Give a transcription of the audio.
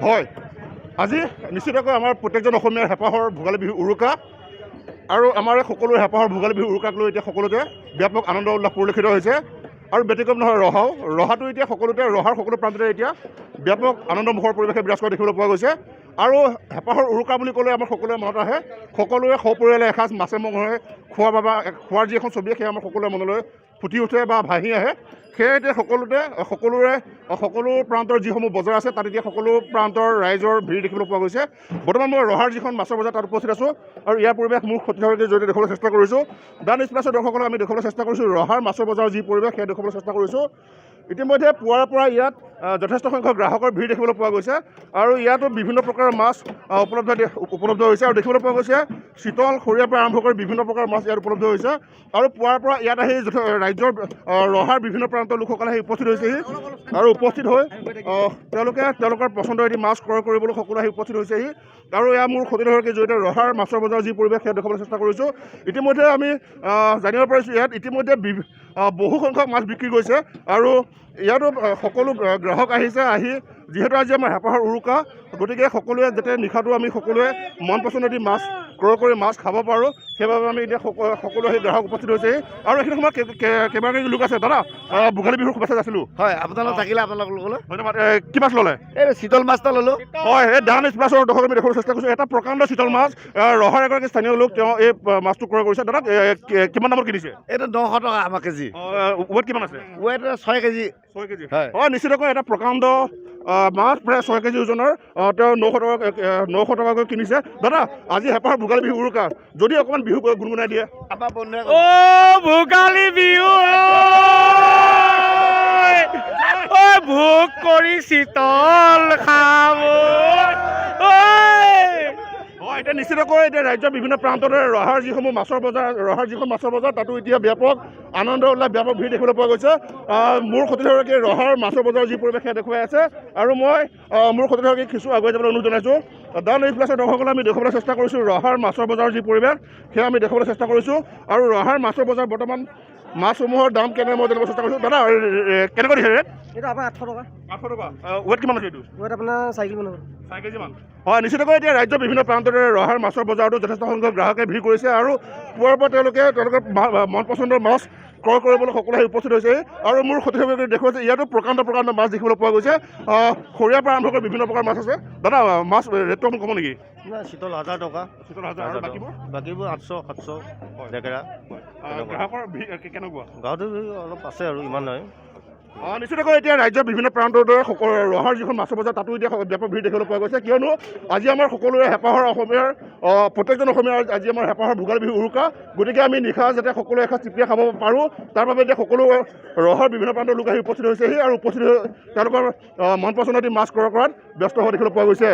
হয়, আজি নিশ্চিতকৈ আমাৰ প্ৰত্যেকজন অসমীয়াৰ হেঁপাহৰ ভোগালী বিহু উৰুকা আৰু আমাৰ এই সকলোৰে হেঁপাহৰ ভোগালী বিহু উৰুকাক লৈ এতিয়া সকলোতে ব্যাপক আনন্দ উল্লাস পৰিলক্ষিত হৈছে। আৰু ব্যতিক্ৰম নহয় ৰহাও। ৰহাটো এতিয়া সকলোতে, ৰহাৰ সকলো প্ৰান্ততে এতিয়া ব্যাপক আনন্দমুখৰ পৰিৱেশে বিৰাজ কৰা দেখিবলৈ পোৱা গৈছে। আৰু হেঁপাহৰ উৰুকা বুলি ক'লে আমাৰ সকলোৰে মনত আহে সকলোৱে সপৰিয়ালে এসাঁজ মাছে মঙহে খোৱাৰ বাবে খোৱাৰ যি এখন ছবি, সেয়া আমাৰ সকলোৰে মনলৈ ফুটি উঠে বা ভাহি আহে। সেয়ে এতিয়া সকলোতে সকলোৰে সকলো প্ৰান্তৰ যিসমূহ বজাৰ আছে, তাত এতিয়া সকলো প্ৰান্তৰ ৰাইজৰ ভিৰ দেখিবলৈ পোৱা গৈছে। বৰ্তমান মই ৰহাৰ যিখন মাছৰ বজাৰ, তাত উপস্থিত আছোঁ আৰু ইয়াৰ পৰিৱেশ মোৰ সতীৰ্থগৰাকীৰ জৰিয়তে দেখুৱাবলৈ চেষ্টা কৰিছোঁ। The news প্লাছৰ দৰ্শকসকলক আমি দেখুৱাবলৈ চেষ্টা কৰিছোঁ ৰহাৰ মাছৰ বজাৰৰ যি পৰিৱেশ, সেয়া দেখুৱাবলৈ চেষ্টা কৰিছোঁ। ইতিমধ্যে পুৱাৰ পৰা ইয়াত যথেষ্ট সংখ্যক গ্ৰাহকৰ ভিৰ দেখিবলৈ পোৱা গৈছে আৰু ইয়াতো বিভিন্ন প্ৰকাৰৰ মাছ উপলব্ধ হৈছে আৰু দেখিবলৈ পোৱা গৈছে চিতল, সৰিয়হৰ পৰা আৰম্ভ কৰি বিভিন্ন প্ৰকাৰৰ মাছ ইয়াত উপলব্ধ হৈছে। আৰু পুৱাৰ পৰা ইয়াত আহি ৰাজ্যৰ ৰহাৰ বিভিন্ন প্ৰান্তৰ লোকসকল আহি উপস্থিত হৈছেহি আৰু উপস্থিত হৈ তেওঁলোকে তেওঁলোকৰ পচন্দৰ এটি মাছ ক্ৰয় কৰিবলৈ সকলো আহি উপস্থিত হৈছেহি। আৰু এয়া মোৰ সতীৰ্থগৰাকীৰ জৰিয়তে ৰহাৰ মাছৰ বজাৰৰ যি পৰিৱেশ, সেয়া দেখুৱাবলৈ চেষ্টা কৰিছোঁ। ইতিমধ্যে আমি জানিব পাৰিছোঁ ইয়াত ইতিমধ্যে বহু সংখ্যক মাছ বিক্ৰী গৈছে আৰু ইয়াতো সকলো গ্ৰাহক আহিছে। আহি যিহেতু আজি আমাৰ হেঁপাহৰ উৰুকা, গতিকে সকলোৱে যাতে নিশাটো আমি সকলোৱে মন পচন্দ দি মাছ ক্ৰয় কৰি মাছ খাব পাৰোঁ, সেইবাবে আমি এতিয়া সকলো আহি গ্ৰাহক উপস্থিত হৈছেহি। আৰু এইখিনি সময়ত কেইবাগৰাকী লোক আছে। দাদা, ভোগালী বিহুৰ শুভেচ্ছা যাচিলোঁ। হয়, আপোনালোক থাকিলে আপোনালোকলৈ। ধন্যবাদ। কি মাছ ল'লে? এই চিতল মাছ এটা ল'লোঁ। হয়, এই the news প্লাছৰ দৰ্শক আমি দেখুৱাবলৈ চেষ্টা কৰিছোঁ এটা প্ৰকাণ্ড চিতল মাছ। ৰহাৰ এগৰাকী স্থানীয় লোক, তেওঁ এই মাছটো ক্ৰয় কৰিছে। দাদা, কিমান দামত কিনিছে? এইটো 900 টকা আমাৰ কেজি। ৱেট কিমান আছে? Weight 6 KG. 6 কেজি? হয়। হয়, নিশ্চিতকৈ এটা প্ৰকাণ্ড মাছ, প্ৰায় 6 কেজি ওজনৰ, তেওঁ 900 টকাকৈ কিনিছে। দাদা, আজি হেঁপাহৰ ভোগালী বিহু উৰুকা, যদি অকণমান বিহু গুণগুণাই দিয়ে। আমাৰ বন্ধুৱে অ ভোগালী বিহু ঐ, ভোগ কৰি চিতল খাব ঐ। হয়, এতিয়া নিশ্চিতকৈ এতিয়া ৰাজ্যৰ বিভিন্ন প্ৰান্ততে ৰহাৰ যিসমূহ মাছৰ বজাৰ, ৰহাৰ যিখন মাছৰ বজাৰ, তাতো এতিয়া ব্যাপক আনন্দ উল্লাস, ব্যাপক ভিৰ দেখিবলৈ পোৱা গৈছে। মোৰ সতীৰ্থগৰাকীয়ে ৰহাৰ মাছৰ বজাৰৰ যি পৰিৱেশ, সেয়া দেখুৱাই আছে আৰু মই মোৰ সতীৰ্থগৰাকীক কিছু আগুৱাই যাবলৈ অনুৰোধ জনাইছোঁ। The news প্লাছৰ দৰ্শকসকলে আমি দেখুৱাবলৈ চেষ্টা কৰিছোঁ ৰহাৰ মাছৰ বজাৰৰ যি পৰিৱেশ, সেয়া আমি দেখুৱাবলৈ চেষ্টা কৰিছোঁ। আৰু ৰহাৰ মাছৰ বজাৰ বৰ্তমান মাছসমূহৰ দাম কেনে, মই জানিব চেষ্টা কৰিছোঁ। দাদা, কেনেকুৱা দিছে ৰেট? এইটো আপোনাৰ 800 টকা। 800 টকা। ৱেট কিমান আছে এইটো? ৱেট আপোনাৰ 4 কিলো মান হ'ব। 4 কেজিমান। হয়, নিশ্চিতকৈ এতিয়া ৰাজ্যৰ বিভিন্ন প্ৰান্তৰে ৰহাৰ মাছৰ বজাৰতো যথেষ্ট সংখ্যক গ্ৰাহকে ভিৰ কৰিছে আৰু পুৱাৰ পৰা তেওঁলোকে তেওঁলোকৰ মন পচন্দৰ মাছ ক্ৰয় কৰিবলৈ সকলো আহি উপস্থিত হৈছে। আৰু মোৰ সতীৰ্থগৰাকী দেখুৱাইছে, ইয়াতো প্ৰকাণ্ড প্ৰকাণ্ড মাছ দেখিবলৈ পোৱা গৈছে। সৰিয়হৰ পৰা আৰম্ভ কৰি বিভিন্ন প্ৰকাৰৰ মাছ আছে। দাদা, মাছ ৰেটটো অকণ ক'ব নেকি? নাই, চিতল 1000 টকা। চিতল 1000। আৰু বাকীবোৰ? বাকীবোৰ 800, 700, জেকেৰা। গ্ৰাহকৰ ভিৰ কেনেকুৱা? গাঁৱতো অলপ আছে আৰু ইমান নহয়। নিশ্চিতকৈ এতিয়া ৰাজ্যৰ বিভিন্ন প্ৰান্তৰ দৰে সকলো ৰহাৰ যিখন মাছৰ বজাৰ, তাতো এতিয়া ব্যাপক ভিৰ দেখিবলৈ পোৱা গৈছে। কিয়নো আজি আমাৰ সকলোৰে হেঁপাহৰ অসমীয়াৰ প্ৰত্যেকজন অসমীয়াৰ আজি আমাৰ হেঁপাহৰ ভোগালী বিহু উৰুকা। গতিকে আমি নিশা যাতে সকলোৱে এসাঁজ তৃপ্তিৰে খাব পাৰোঁ, তাৰ বাবে এতিয়া সকলো ৰহাৰ বিভিন্ন প্ৰান্তৰ লোক আহি উপস্থিত হৈছেহি আৰু উপস্থিত হৈ তেওঁলোকৰ মন পচন্দ দি মাছ ক্ৰয় কৰাত ব্যস্ত হোৱা দেখিবলৈ পোৱা গৈছে।